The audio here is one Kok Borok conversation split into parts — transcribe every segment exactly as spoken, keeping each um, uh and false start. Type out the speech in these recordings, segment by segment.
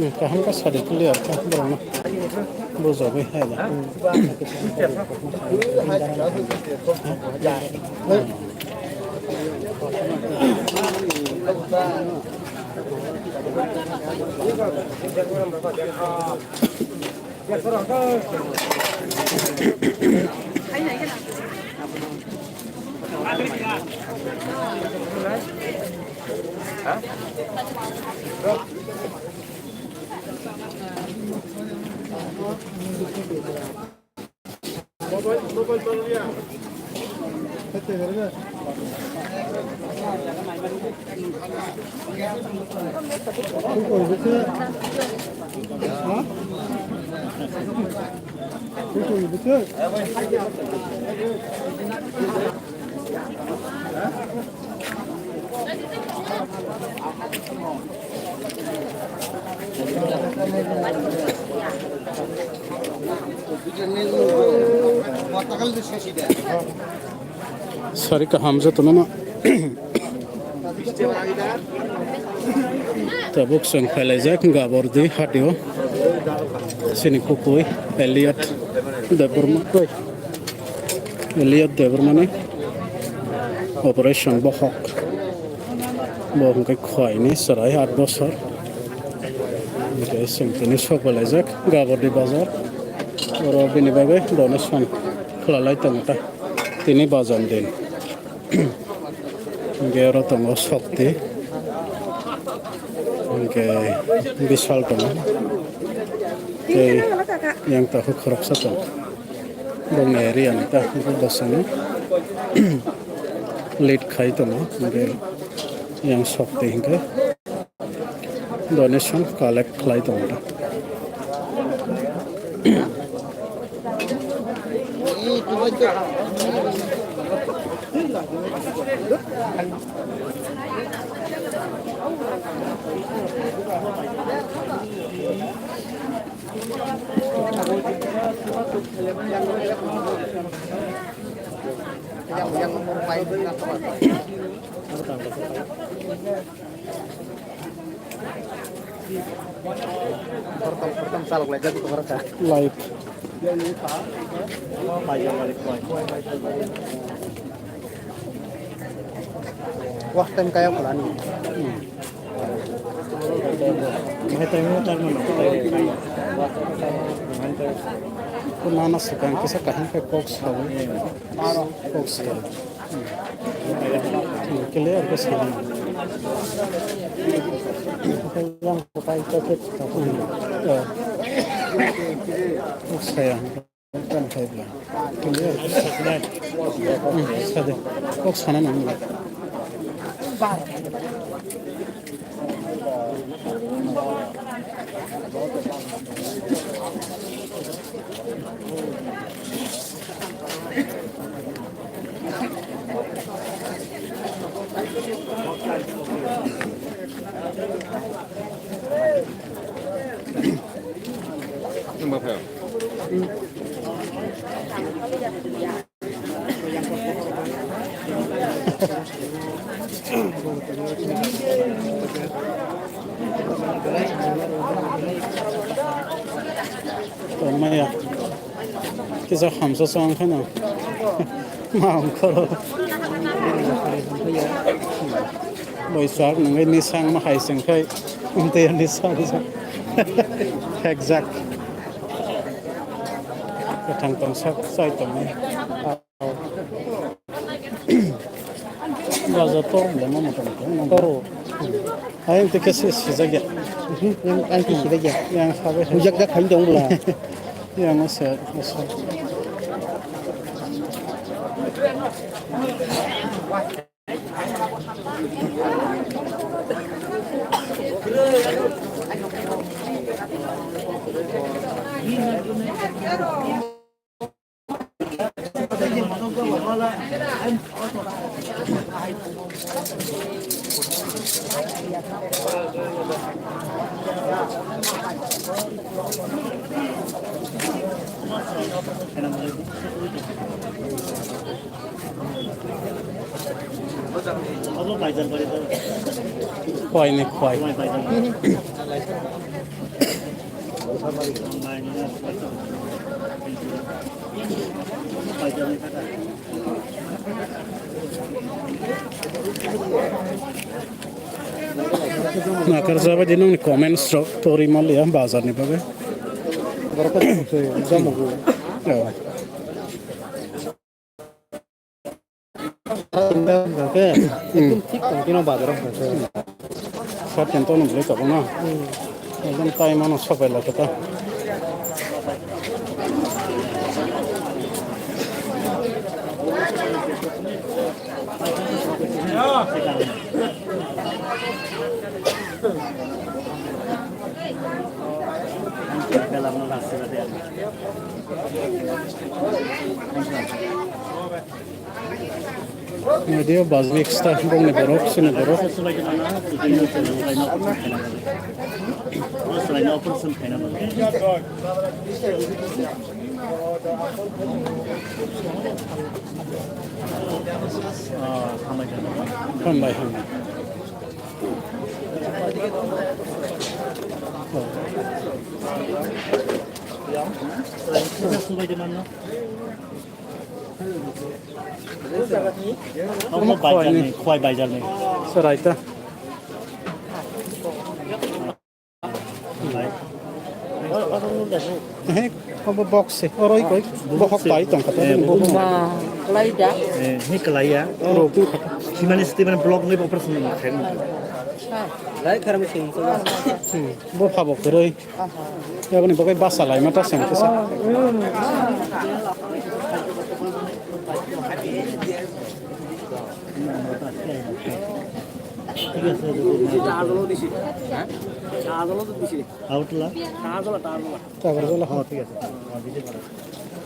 Hmm, kaham khe sadi clear kha borokno bujagwi hai da. Sari kaham jotono no. Tabuk chwng phailaijak Gabordi hatio. Chini kupui Elliot Debbarma. Elliot Debbarmani operation bohok. Bo hwnkhe khwlaini chwrai aat bosor. Hwnkhe chwng tini sok belaijak Gabordi bazar. Oro bini bagwi donation khwlalai tongo ta. Tini bajan din. Hwnkhe oro tongo Shakti. Hwnkhe Bishal tongo. Tei yang takhuk khoroksa tongo. Bongni area ni ta hwnkhe bosongni lead khai tongo. Hwnkhe yang Shakti hwnkhe donation collect khlai tongo. Live. Wah, time kaya pula ni. Mai time mo time mo. Ko nana swkang kisa kaham khe kok sawi. Kok sawi. Clear khe sawi. Yang ko kai ko khe. Kok saya. Kan khai bla. Clear. Hmm, sade. Kok sana nang. Tongmaya. Kisa hamsa song kheno. Ma ongkhoro. Boisak nangwi nisang ma hai sengkhai. Umtwi nisang. Exact. Kathang tongsak chai tongo. Baja tor lema motom motom. Toro. Ayang te kesi sijak ya. Yang, yang te sijak ya. Yang sabai. Bujak jak khain dong bla. Yang asa, asa. Khwai ni khwai. Nakarjaba di nongni comments rok tori maliya bazar ni bagwi. Borok khe jamugo. Oh. Ekdom thik tong khe no bazar o hwnka khe. Sat khe tono bwlai tabuk no. Hmm. Ekdom time ano sopai la khe ta. Media bazar extra bongni borok, sini borok. Hambai, hambai. Omo khwai ni. Khwai baijalni. Soraita. He, obo box se. Oroi koi. Bohok pai tong kata. Eh, bohok. Ma, kelai da. Eh, he kelai ya. Ro tu kata. Simani stimani block ngai operation khen. Lai kharam sing. Hmm. Bo phabo kwrwi. Yaboni bagwi basa laima ta seng kisa. Charge holo disi. Charge holo to disi. Outla? Charge holo, charge holo. Charge holo, oh, thik ase.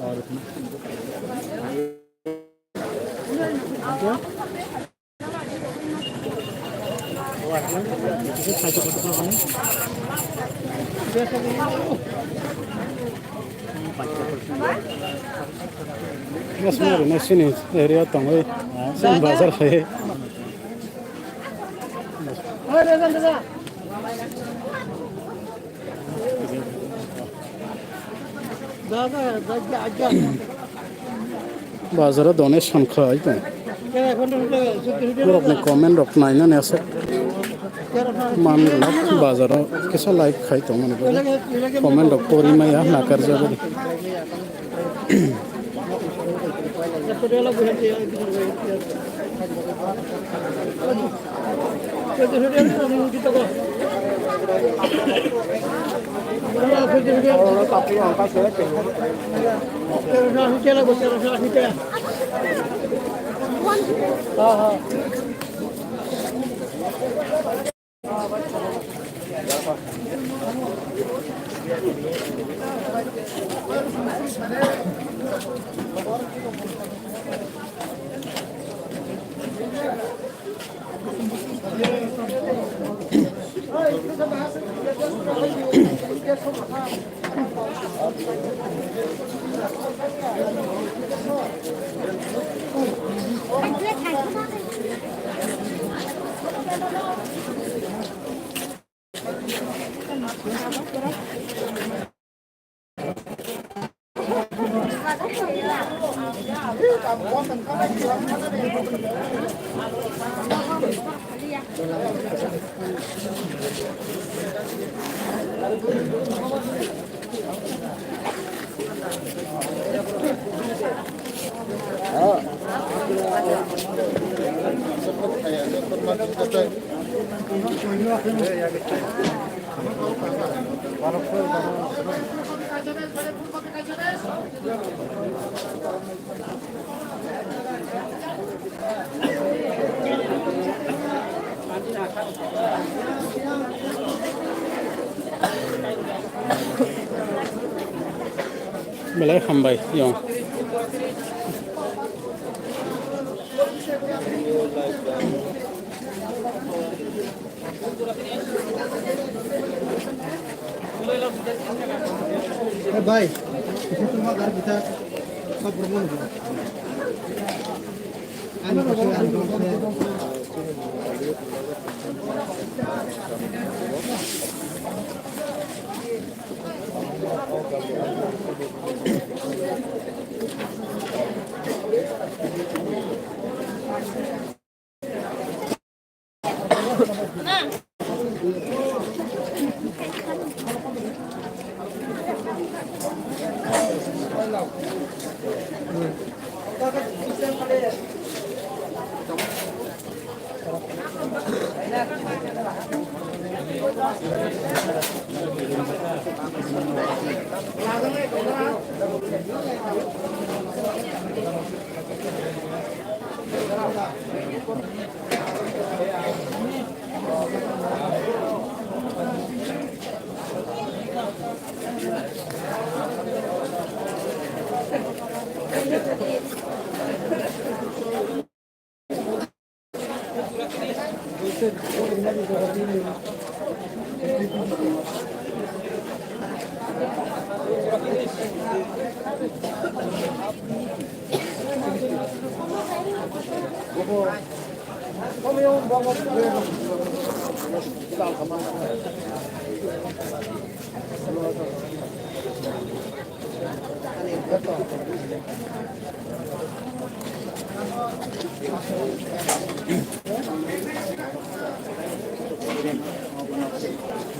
Oh, disi. Mas mari na sini area tongwi sini bazar hai. Bazar o donation khai tong. Borok ni comment rok nainani aswk man rok bazar o kisa like khai tong mani comment rok pori maya nakar jagadi. Belai hambai yong. Hey, bhai, itu cuma gar kita sab bermain. Ano, ano, ano, ano.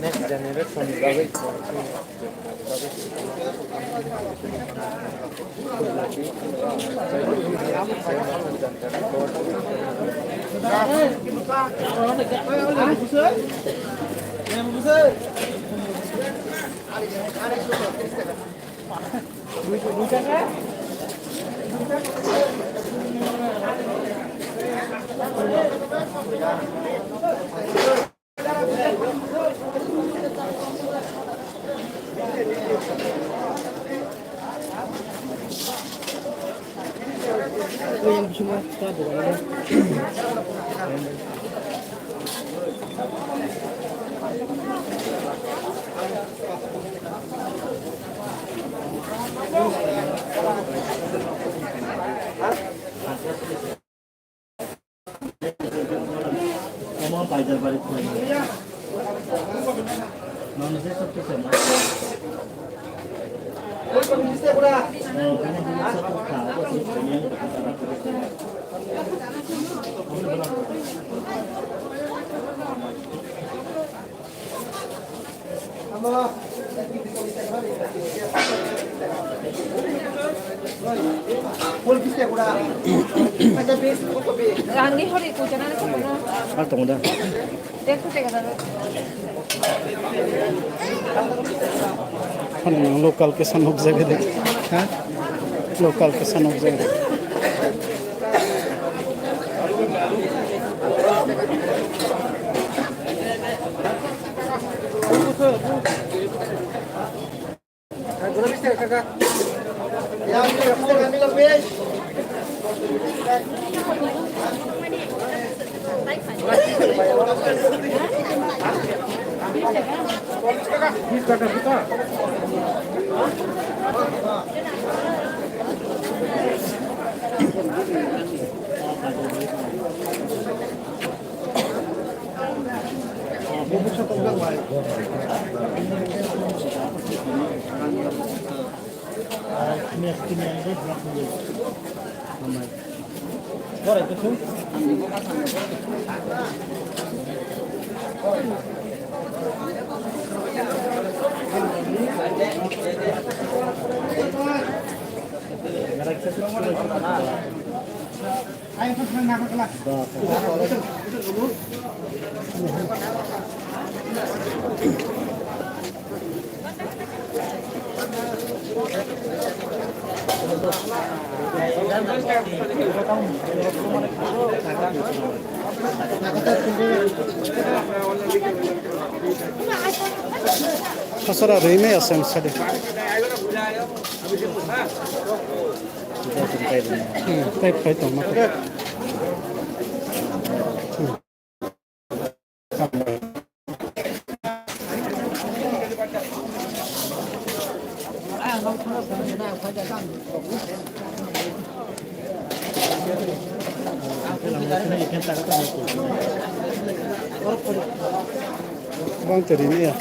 Next generation bagwi. Ang di hori kuchana na kuno. Ar tongo da. Tek tek da. Ano local kisa nukjagwi de. Ha? Local kisa nukjagwi de. Hasara rwimai aswng sadi. Hmm, tai phai tongma. Hmm. Bang teri ni ya.